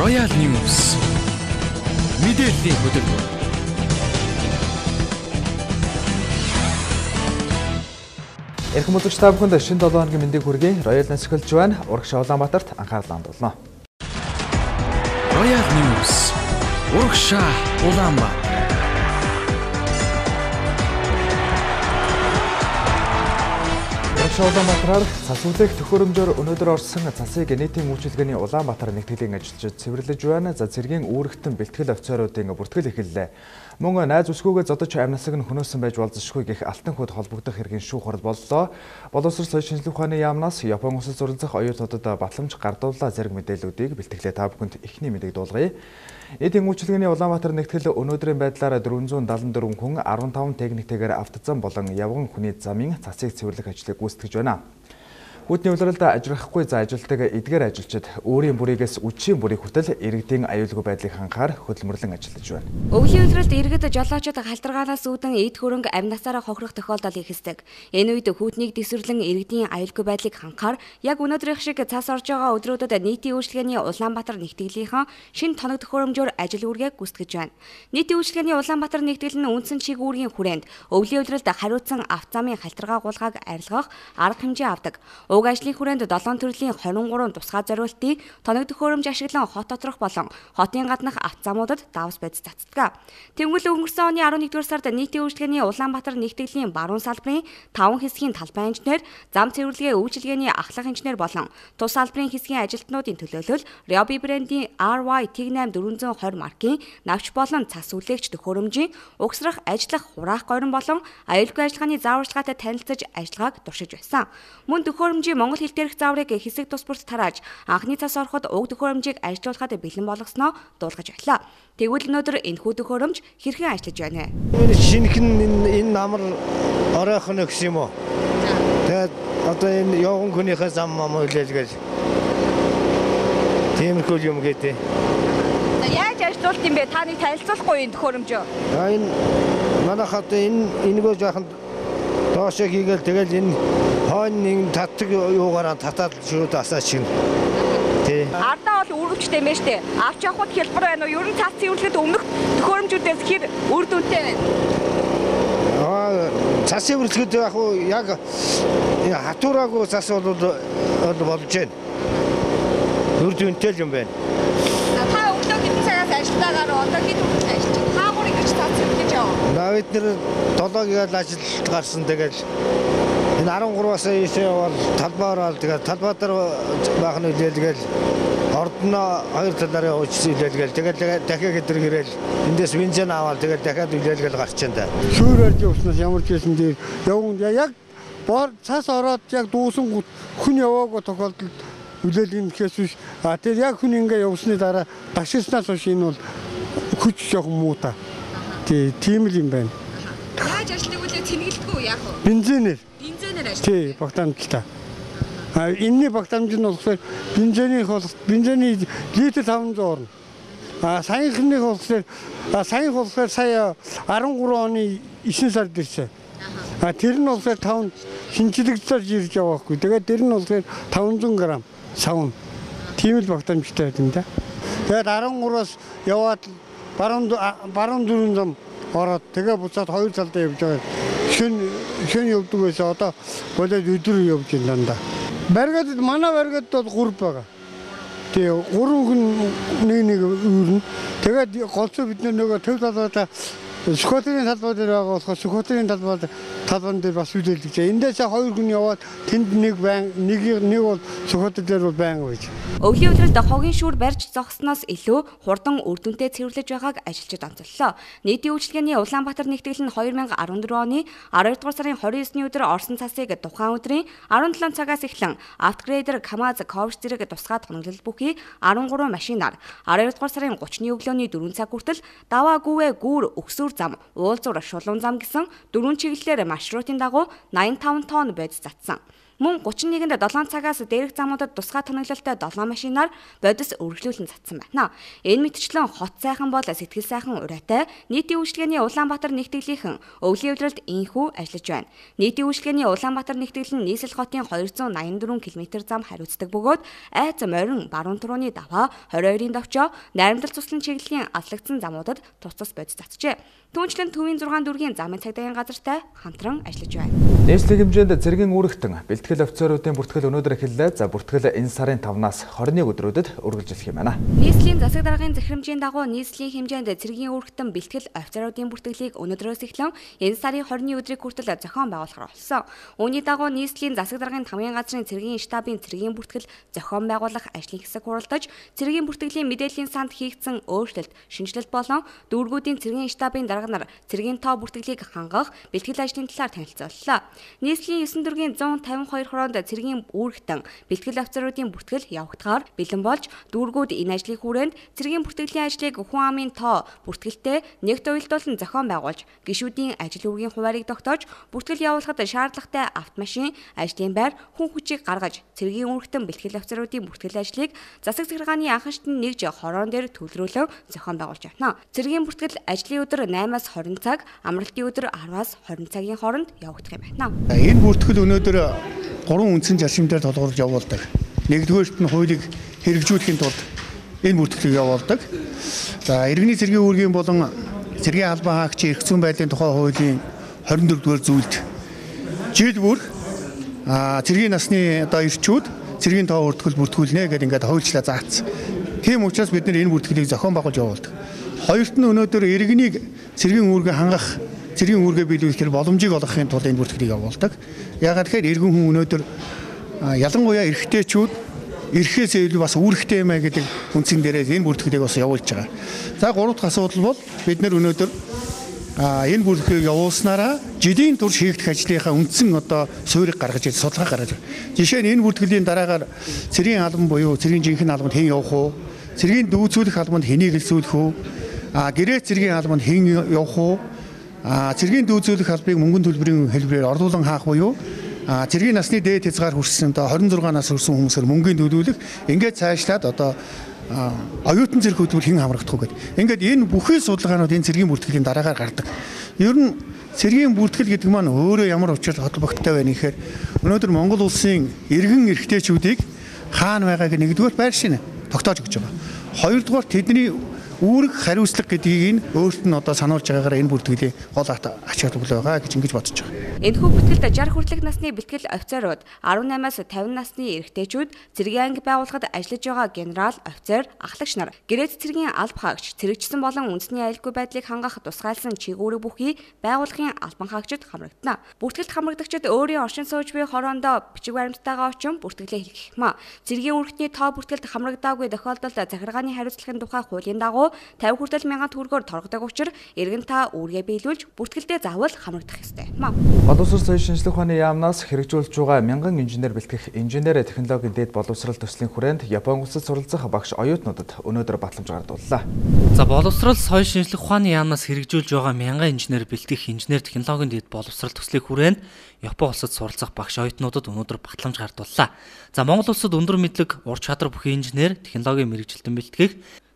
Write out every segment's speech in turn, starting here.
Royal News. Мэдээллийн хөтөлбөр. Эрхэм үзэгч та бүхэнд шинэ 7 хоногийн мэндийг хүргэе. Royal News эхэлж байна. Урагшаа Улаанбаатарт анхаарлаа хандуулна. Royal News. Урагшаа Улаанбаатар. Урагшаа Улаанбаатараар цас үлээх төхөөрөмжөөр өнөөдөр орсон цасыг нийтийн үйлчилгээний Улаанбаатар нэгтгэлийн ажилчид цэвэрлэж байна. За цэргийн үүрэгтэн бэлтгэл офицеруудын бүртгэл эхэллээ. Мөн найз өсгөөгөө зодож амнасаг нь хөнөөсөн байж болзошгүй гэх алтан хөд холбогдох хэргийн шүүх хурал боллоо. Боловсрол соёл шинжилгээ ухааны яамнаас Япон улсад зуралзах оюутнуудад батламж гардууллаа зэрэг мэдээллүүдийг бэлтгэлээ. Та бүхэнд эхний мэдээг дуулгая. Нийтийн үйлчилгээний Улаанбаатар нэгтгэл өнөөдрийн байдлаар 474 хүн 15 техниктэйгээр автозам болон явган хүний замын цасыг цэвэрлэх ажлыг гүйцэтгэж байна. Хүйтний улиралд ажрахгүй за ажилтдаг эдгээр ажилчид өөрийн бүрийгээс үдшийн бүрийг хүртэл иргэдийн аюулгүй байдлыг хангахаар хөдөлмөрлөн ажиллаж байна. Өвлийн улиралд иргэд жолоочид халдваргаанаас үүдэн эд хөрөнгө амь насаараа хохирох тохиолдол ихсдэг. Энэ үед хүйтнийг дэвсвэрлэн иргэдийн аюулгүй байдлыг хангахаар яг өнөөдрийнх шиг цас орж байгаа өдрүүдэд нийтийн үйлчилгээний Улаанбаатар нэгтгэлийнхэн шинэ тоног төхөөрөмжөөр ажил үүргээ гүйцэтгэж байна. Нийтийн үйлчилгээний Улаанбаатар нэгтгэл нь үндсэн чиг үүргийн хүрээнд өвлийн улиралд хариуцсан автозамын халтаргаа гулгааг арилгах арга хэмжээ авдаг. Уг ажлын хүрээнд 7 төрлийн 23 тусгай зориултын тоног төхөөрөмж ашиглан хот доторх болон хотын гаднах автозамуудад давс бодис цацдаг. Тэнгүүл өнгөрсөн оны 11-р сард нийтийн үйлчилгээний Улаанбаатар нэгтгэлийн баруун салбарын 5 хэсгийн талбай инженер, зам цэвэрлэгээ үйлчилгээний ахлах инженер болон тус салбарын хэсгийн ажилтнуудын төлөөлөл Ryobi брендийн RY T8 420 маркийн навч болон цас үлээгч төхөөрөмжийн угсрах, ажиллах, хураах горим болон аюулгүй ажиллагааны зааварчилгаатай танилцаж ажиллагааг туршиж байсан. Мөн төхөөрөмж Монгол хэл дээрх зааврыг хэсэг тус бүрт тарааж анхны цас ороход уг төхөөрөмжийг ажилуулахад бэлэн болгосноо дуулгаж байлаа. Тэгвэл өнөөдөр энэхүү төхөөрөмж хэрхэн ажиллаж байна вэ? Шинэхэн энэ намар оройхон гэсэн юм уу? Тэгээд одоо энэ явган хүнийхээ зам мам үлээлгээл тиймэрхүү юм гэдэг. Яаж ажилуулт юм бэ? Та нэг танилцуулахгүй энэ төхөөрөмжөө. Энэ манайх одоо энэ энэгээ жаахан доошоо хийгээл тэгэл энэ хойно нэг татдаг юугаараа татаад шүүд асаач юм. Тий. Ардаа бол үүргэвчтэй юм байна штэ. Авч явахад хялбар байна уу? Ер нь цас цэвэрлэхэд өмнөх төхөөрөмжүүдээс хэр үр дүнтэй байна? Цас цэвэрлэхэд яг яг хатуураагүй цас бол болж байна. Үр дүнтэй л юм байна. Та өглөө хэдэн цагаас ажиллаагаар одоо хэд хүртэл ажиллаж байна? Хаагур ингэж цас цэвэрлэж яваа. Наа бид нэр 7-ыг ажилд гарсан тэгэл энэ 13-аас ийшээ бол талбай ороод тэгэл талбай дээр байх нь үлээлгээл ордноо хоёр талаараа явуулж үлээлгээл тэгэл дахиад хэдрэг ирээл эндээс бензин аваад тэгэл дахиад үлээлгээл гарч энэ. Шүүр арж явснаас ямар ч байсан дээр явган яг бор цас ороод яг дуусан гут хүн яваагүй тохиолдолд үлээлгэн гэхээс биш. А тэр яг хүн ингээ явсны дараа дагширснаас хойш энэ бол хүч жоохон муу та. Тий, тийм л юм байна. Яаж ажилладаг вэ? Цэнгэлдэггүй яах вэ? Бензинээр. Бензинээр ажилладаг. Тий, багтаамжтай. А энэний багтаамж нь болохоор бензиний бол бензиний литр 500 орно. А саяхных болохоор саях болохоор сая 13 оны 9 сард ирсэн. А тэр нь болохоор 5 шинжилэгдсээр ирж байгаа байхгүй. Тэгээд тэр нь болохоор 500 г савна. Тийм л багтаамжтай байт юм да. Тэгээд 13-аас яваад баруун дөрвөн зам ороод тэгээ буцаад хоёр талдаа явж байгаа. Шөн явдаг байсан. Одоо болоод өдөр явж байна дандаа. Баригад манай баригад бол 3 байгаа. Тэгээ 3 хүн нэг үүрнэ. Тэгээд голцоо бид нөгөө төв талбайдаа Сүхбаатарын талбай дээр байгаа болохоор Сүхбаатарын талбай дээр бас үлээлгэж. Эндээс хоёр хүн яваад тэнд нэг байн нэг бол Сүхбаатар дээр бол байнга байж. Өвлийн улиралд хогийн шүүр барьж зогссоноос илүү хурдан үр дүнтэй цэвэрлэж байгааг ажилчид онцоллоо. Нийтийн үйлчилгээний Улаанбаатар нэгтгэл нь 2014 оны 12 дугаар сарын 29-ний өдөр орсон цасыг тухайн өдрийн 17 цагаас эхлэн автогрейдер, КАМАЗ, Ковш зэрэг тусгай тоноглол бүхий 13 машинаар 12 дугаар сарын 30-ны өглөөний 4 цаг хүртэл даваа гүвэ гүүр өгсүүр зам, уулзуур, шулуун зам гэсэн дөрвөн чиглэлээр маршрутын дагуу 85 тонн бодис татсан. Мөн 31-нд 7 цагаас дээрх замуудад тусгай тоноглолтой 7 машинаар бодис үргэлжлүүлэн цацсан байна. Энэ мэтчлэн хот сайхан бол сэтгэл сайхан урайтай нийтийн үйлчилгээний Улаанбаатар нэгтгэлийнхэн өвлийн улиралд инхүү ажиллаж байна. Нийтийн үйлчилгээний Улаанбаатар нэгтгэл нь нийслэл хотын 284 км зам хариуцдаг бөгөөд айц морин баруун турууны даваа 22-ын товчоо найрамдал цуслан чиглэлийн аллагдсан замуудад тус тус бодис цацжээ. Түүнчлэн төвийн 6 дүүргийн замын цагдаагийн газартай хамтран ажиллаж байна. Нийслэлийн хэмжээнд цэргийн үүрэгтэн бэлтгэл офицеруудын бүртгэл өнөөдөр эхэллээ. За бүртгэл энэ сарын 5-наас 21 өдрүүдэд үргэлжлэх юм байна. Нийслэлийн засаг даргын захирамжийн дагуу нийслэлийн хэмжээнд цэргийн үүрэгтэн бэлтгэл офицеруудын бүртгэлийг өнөөдрөөс эхлэн энэ сарын 20-ны өдрийг хүртэл зохион байгуулахар болсон. Үүний дагуу нийслэлийн засаг даргын тамгын газрын цэргийн штабын цэргийн бүртгэл зохион байгуулах ажлын хэсэг хуралдаж, цэргийн бүртгэлийн мэдээллийн санд хийгдсэн өөрчлөлт, шинэчлэлт болон дүүргүүдийн цэргийн штабын дарга нар цэргийн тоо бүртгэлийг хангах бэлтгэл ажлын талаар танилцууллаа. Нийслэлийн 9 дүүргийн 152 хороонд цэргийн үүрэгтэн бэлтгэл офицеруудын бүртгэл явагдахаар бэлэн болж дүүргүүд энэ ажлын хүрээнд цэргийн бүртгэлийн ажлыг хүн амын тоо бүртгэлтэй нэгт уялдуулан зохион байгуулж, гишүүдийн ажил үүргийн хуваарийг тогтоож, бүртгэл явуулахад шаардлагатай автомашин, ажлын байр, хүн хүчийг гаргаж, цэргийн үүрэгтэн бэлтгэл офицеруудын бүртгэл ажлыг засаг захиргааны анхан шатны нэгж хороон дээр төвлөрүүлэн зохион байгуулж явна. Цэргийн бүртгэл ажлын өдөр 8-аас 20 цаг, амралтын өдөр 10-аас 20 цагийн хооронд явагдах юм байна. Энэ бүртгэл өнөөдөр 3 үндсэн зарчим дээр тулгуурлаж явуулдаг. Нэгдүгээрт нь хуулийг хэрэгжүүлэхийн тулд энэ бүртгэлийг явуулдаг. За иргэний цэргийн үүргийн болон цэргийн албан хаагчийн эрх зүйн байдлын тухай хуулийн 24-р зүйлд жил бүр цэргийн насны одоо ирчүүд цэргийн тоо бүртгэл бүртгүүлнэ гэдээ ингээд хуульчлаа заасан. Тийм учраас бид нар энэ бүртгэлийг зохион байгуулж явуулдаг. Хоёрт нь өнөөдөр иргэнийг цэргийн үүргээ хангах, цэргийн үүргээ биелүүлэх тэр боломжийг олгохын тулд энэ бүртгэлийг явуулдаг. Яагаад гэхээр иргэн хүн өнөөдөр ялангуяа эрэгтэйчүүд эрхээс илүү бас үүрэгтэй юм аа гэдэг үндсэн дээрээс энэ бүртгэлийг бас явуулж байгаа. За гурав дахь асуудал бол бид нар өнөөдөр энэ бүртгэлийг явуулснараа жилийн турш хийгдэх ажлынхаа үндсэн одоо суурийг гаргаж, судалгаа гаргаж. Жишээ нь энэ бүртгэлийн дараагаар цэргийн албан буюу цэргийн жинхэнэ албанд хэн явах уу? Цэргийн дүүцүүлэх албанд хэнийг элсүүлэх үү? Гэрээ цэргийн албанд хэн явах уу? Цэргийн дүүцүүлэх албыг мөнгөн төлбөрийн хэлбэрээр орлуулан хаах буюу цэргийн насны дээд хязгаар хүрсэн одоо 26 нас хүрсэн хүмүүсээр мөнгөний төлөвлөх ингээд цаашлаад одоо оюутан зэрэг хөтөлбөр хэн хамрагдах вэ гэдэг. Ингээд энэ бүхий судалгаанууд энэ цэргийн бүртгэлийн дараагаар гардаг. Ер нь цэргийн бүртгэл гэдэг маань өөрөө ямар учир холбогдтой байна гэхээр өнөөдөр Монгол улсын иргэн эрхтэйчүүдийг хаана байгааг нэгдүгээр байр шинэ тогтоож өгч байгаа. Хоёрдугаар тэдний үүрэг хариуцлага гэдгийг нь өөрт нь одоо сануулж байгаагаар энэ бүртгэлийн гол ач холбогдол байгаа гэж ингэж бодож байгаа. Энэхүү бүртгэлд 60 хүртэлх насны бэлтгэл офицерууд, 18-аас 50 насны эрэгтэйчүүд, цэргийн анги байгууллагад ажиллаж байгаа генерал, офицер, ахлагч нар, гэрээт цэргийн алба хаагч, цэрэгчсэн болон үндэсний аюулгүй байдлыг хангах тусгайлсан чиг үүрэг бүхий байгууллагын албан хаагчид хамрагдана. Бүртгэлд хамрагдагчид өөрийн оршин сууж буй хороондоо бичиг баримттайгаа очин бүртгэлээ хэлэх юм. Цэргийн үүрэгтний тоо бүртгэлд хамрагдаагүй тохиолдолд захиргааны хариуцлагын тухай хуулийн дагуу 50 хүртэл мянган төгрөгөөр торгодог учир иргэн та үүргээ биелүүлж бүртгэлдээ заавал хамрагдах ёстой юм. Боловсрол соёл шинжлэх ухааны яамнаас хэрэгжүүлж байгаа мянган инженер бэлтгэх инженер технологийн дээд боловсрол төслийн хүрээнд Япон улсад суралцах багш оюутнуудад өнөөдөр батламж гардууллаа. За боловсрол соёл шинжлэх ухааны яамнаас хэрэгжүүлж байгаа мянган инженер бэлтгэх инженер технологийн дээд боловсрол төслийн хүрээнд Япон улсад суралцах багш оюутнуудад өнөөдөр батламж гардууллаа. За Монгол улсад өндөр мэдлэг, ур чадвар бүхий инженер, технологийн мэргэжилтэн бэлтгэх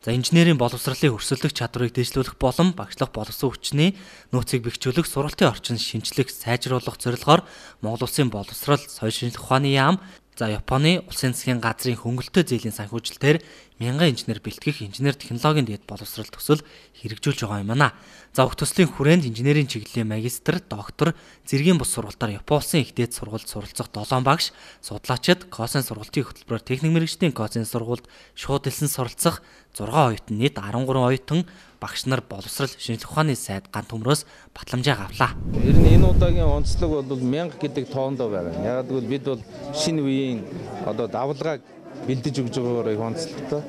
за инженерийн боловсролыг өрсөлдөх чадварыг дэвшлүүлэх болон багшлах боловсон хүчний нөөцийг бэхжүүлэх, сургалтын орчин шинжлэх, сайжруулах зорилгоор Монгол улсын боловсрол соёл шинжлэх ухааны яам за Японы улсын засгийн газрын хөнгөлөлтөй зээлийн санхүүжилтээр мянган инженер бэлтгэх инженер технологийн дээд боловсрол төсөл хэрэгжүүлж байгаа юм байна. За уг төслийн хүрээнд инженерийн чиглэлийн магистр, доктор, зэргийн бус сургалтаар Япон улсын их дээд сургуульд суралцах 7 багш, судлаачид, Косын сургалтын хөтөлбөрөөр техник мэргэжлийн Косын сургуульд шууд элсэн суралцах 6 оюутан нийт 13 оюутан багш нар боловсрол шинжлэх ухааны сайд ган төмрөөс батламжаа авлаа. Ер нь энэ удаагийн онцлог бол 1000 гэдэг тоондоо байгаа. Яг гэвэл бид бол шинэ үеийн одоо давлгааг бэлдэж өгж байгаагаар их онцлогтой.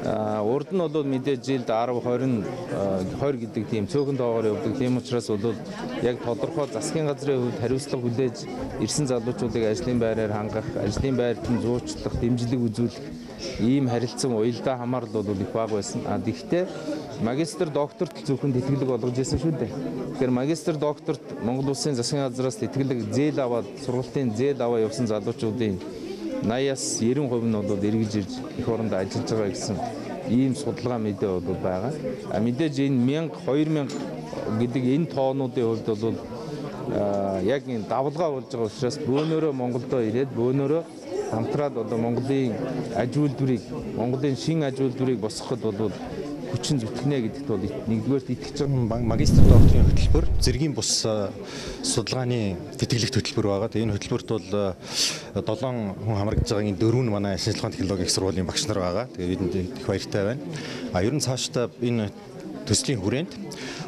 Урд нь бол мэдээж жилд 10, 20, 20 гэдэг тийм цөөхөн тоогоор явдаг. Тийм учраас бол яг тодорхой засгийн газрын хувьд хариуцлага хүлээж ирсэн залуучуудыг ажлын байраар хангах, ажлын байрт нь зуучлах, дэмжлэг үзүүлэх ийм харилцан уялдаа хамаарал бол их бага байсан. А тэгвэл магистр докторт зөвхөн тэтгэлэг олгож ирсэн шүү дээ. Тэгэхээр магистр докторт Монгол Улсын засгийн газраас тэтгэлэг зээл аваад, сургалтын зээл аваа явсан залуучуудын 80-аас 90% нь бол эргэж ирж эх оронд ажиллаж байгаа гэсэн ийм судалгаа мэдээ бол байгаа. А мэдээж энэ 1000, 2000 гэдэг энэ тоонуудын хувьд бол яг энэ давлгаа болж байгаа учраас бөөнөрөө Монголдо ирээд бөөнөрөө хамтраад одоо Монголын аж үйлдвэрийг, Монголын шин аж үйлдвэрийг босгоход бол хүчин зүтгэнэ гэдэгт бол нэгдүгээрт итгэж байгаа. Магистр докторийн хөтөлбөр зэргийн бус судалгааны тэтгэлэгт хөтөлбөр байгаа. Тэгээ энэ хөтөлбөрт бол 7 хүн хамрагдж байгаагийн 4 нь манай шинжлэх ухааны технологийн их сургуулийн багш нар байгаа. Тэгээ бидэнд их баяртай байна. А ер нь цаашдаа энэ төслийн хүрээнд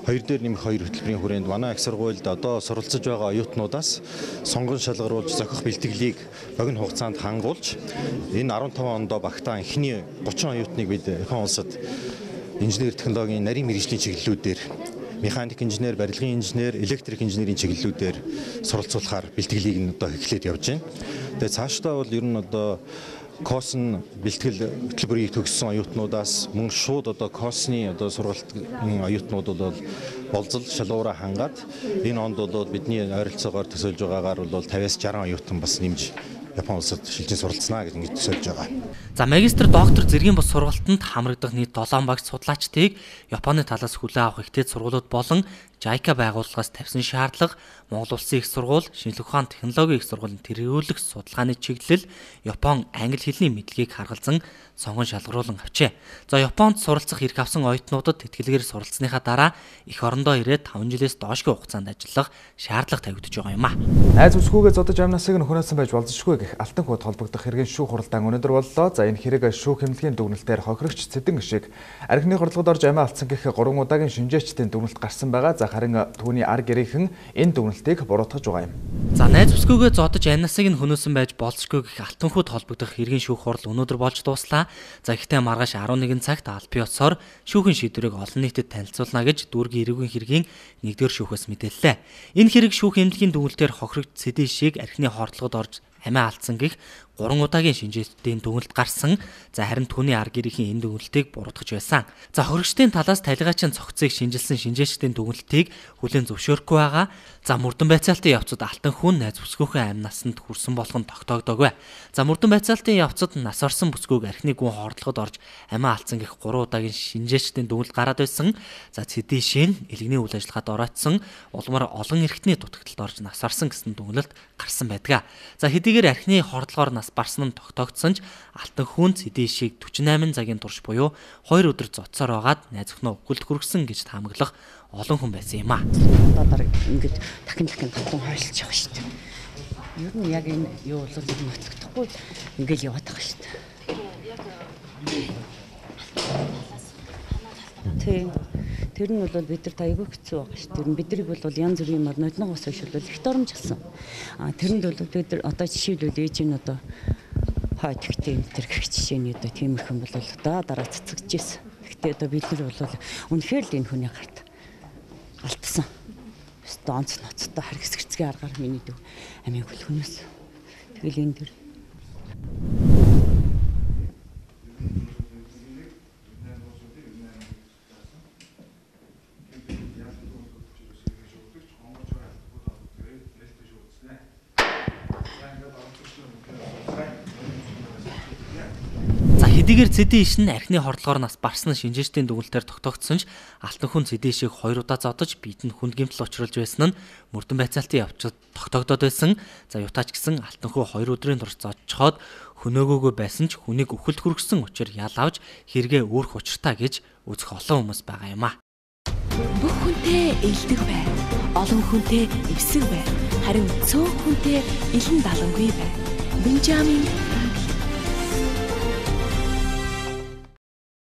2 дээр нэмэх 2 хөтөлбөрийн хүрээнд манай их сургуульд одоо суралцж байгаа оюутнуудаас сонгон шалгаруулж зохих бэлтгэлийг богино хугацаанд хангуулж энэ 15 ондоо багтаан эхний 30 оюутныг бид Япон улсад инженер технологийн нарийн мэргэжлийн чиглэлүүдээр механик инженер, барилгын инженер, электрик инженерийн чиглэлүүдээр суралцуулахаар бэлтгэлийг нь одоо эхлээд явж байна. Тэгээ цаашдаа бол ер нь одоо КОСН бэлтгэл хөтөлбөрийг төгссөн оюутнуудаас мөн шууд одоо КОСН-ы одоо сургалтын оюутнууд бол болзол шалуураа хангаад энэ онд бол бидний ойролцоогоор төсөөлж байгаагаар бол 50-аас 60 оюутан бас нэмж Япон улсад шилжин суралцсанаа гэж ингэж төсөөлж байгаа. За магистр доктор зэргийн бус сургалтанд хамрагдах нийт 7 багш судлаачдыг Японы талаас хүлээн авах ихтэй сургуулиуд болон JICA байгууллагаас тавьсан шаардлага, Монгол Улсын их сургууль, шинжлэх ухааны технологийн их сургуулийн тэргүүлэх судалгааны чиглэл, Япон англи хэлний мэдлэгийг харгалзан сонгон шалгаруулан авчээ. За Японд суралцах эрх авсан оюутнуудад тэтгэлгээр суралцсныхаа дараа эх орондоо ирээд 5 жилээс доошгүй хугацаанд ажиллах шаардлага тавигдаж байгаа юм а. Найз бүсгүйгээ зодож амь насыг нь хөнөөсөн байж болзошгүй гэх алтан хүүд холбогдох хэргийн шүүх хуралдаан өнөөдөр боллоо. За энэ хэрэг шүүх хэмнэлгийн дүгнэлтээр хохирогч Цэдэн шиг архины хордлогод орж амиа алдсан гэх 3 удаагийн шинжээчдийн дүгнэлт гарсан байгаа. За харин түүний ар гэрийнхэн энэ дүгнэлтийг буруутгаж байгаа юм. За найз бүсгүйгээ зодож амь насыг нь хөнөөсөн байж болзошгүй гэх алтан хүүд холбогдох хэргийн шүүх хурал өнөөдөр болж дууслаа. За гэхдээ маргааш 11 цагт албан ёсоор шүүхийн шийдвэрийг олон нийтэд танилцуулна гэж дүүргийн эрүүгийн хэргийн 1-р шүүхээс мэдээллээ. Энэ хэрэг шүүх хэмнэлгийн дүгнэлтээр хохирогч Цэдэн шиг архины хордлогод орж амиа алдсан гэх 3 удаагийн шинжээчдийн дүгнэлт гарсан. За харин түүний ар гэрийнхэн энэ дүгнэлтийг буруутгаж байсан. За хөрөгчдийн талаас талигаачин цогцыг шинжилсэн шинжээчдийн дүгнэлтийг хүлээн зөвшөөрөхгүй байгаа. За мөрдөн байцаалтын явцад алтан хүн найз бүсгүйхэн амь насанд хүрсэн болох нь тогтоогдоогүй. За мөрдөн байцаалтын явцад нас орсон бүсгүйг архины гүн хордлогод орж амиа алдсан гэх 3 удаагийн шинжээчдийн дүгнэлт гараад байсан. За Цэдэн шин элэгний үйл ажиллагаанд оройтсон улмаар олон эрхтний дутагдлалд орж нас орсон гэсэн дүгнэлт гарсан байдаг. За хэдийгээр архины хордлогоор нас барсан нь тогтоогдсон ч алтан хүн Цэдэн шиг 48 цагийн турш буюу 2 өдөр зодсоор байгаад найз охиноо үхэлд хүргэсэн гэж таамаглах олон хүн байсан юм а. Одоо ингээд дахин дахин тавтан хойлж байгаа шүү дээ. Ер нь яг энэ юу бол нотлогдохгүй ингээд яваад байгаа шүү дээ. Тийм. Тэр нь бол бид нарт айгүй хэцүү байгаа шүү дээ. Тэр нь биднийг бол янз бүрийн юмар нодногоос хойш бол их доромжилсан. А тэрэнд бол бид нар одоо жишээлбэл ээж нь одоо хойд ихтэй энэ төр гэх жишээний одоо тиймэрхэн бол одоо дараа цэцэгдэж байсан. Гэхдээ одоо бид нар бол үнэхээр л энэ хүний гарт алтсан. Өстө онц ноцтой харь хэсгэрцгийн аргаар миний дүү амийг хүлхэнэс. Тэгэл энэ төр. Хэдийгээр Цэдэн иш нь архины хордлогоор нас барсан шинжээчдийн дүгнэлтээр тогтоогдсон ч алтан хүн Цэдэн ишийг 2 удаа зодож биед нь хүнд гэмтэл учруулж байсан нь мөрдөн байцаалтын явцад тогтоогдоод байсан. За ютаач гэсэн алтан хүү 2 өдрийн турш зодчхоод хөнөөгөөгөө байсан ч хүнийг үхэлд хүргэсэн учир ял авч хэрэгээ өөрөх учиртай гэж үзэх олон хүмүүс байгаа юм а. Бүх хүнтэй элдэх бай. Олон хүнтэй эвсэг бай. Харин цөөн хүнтэй элен далангүй бай. Бенжамин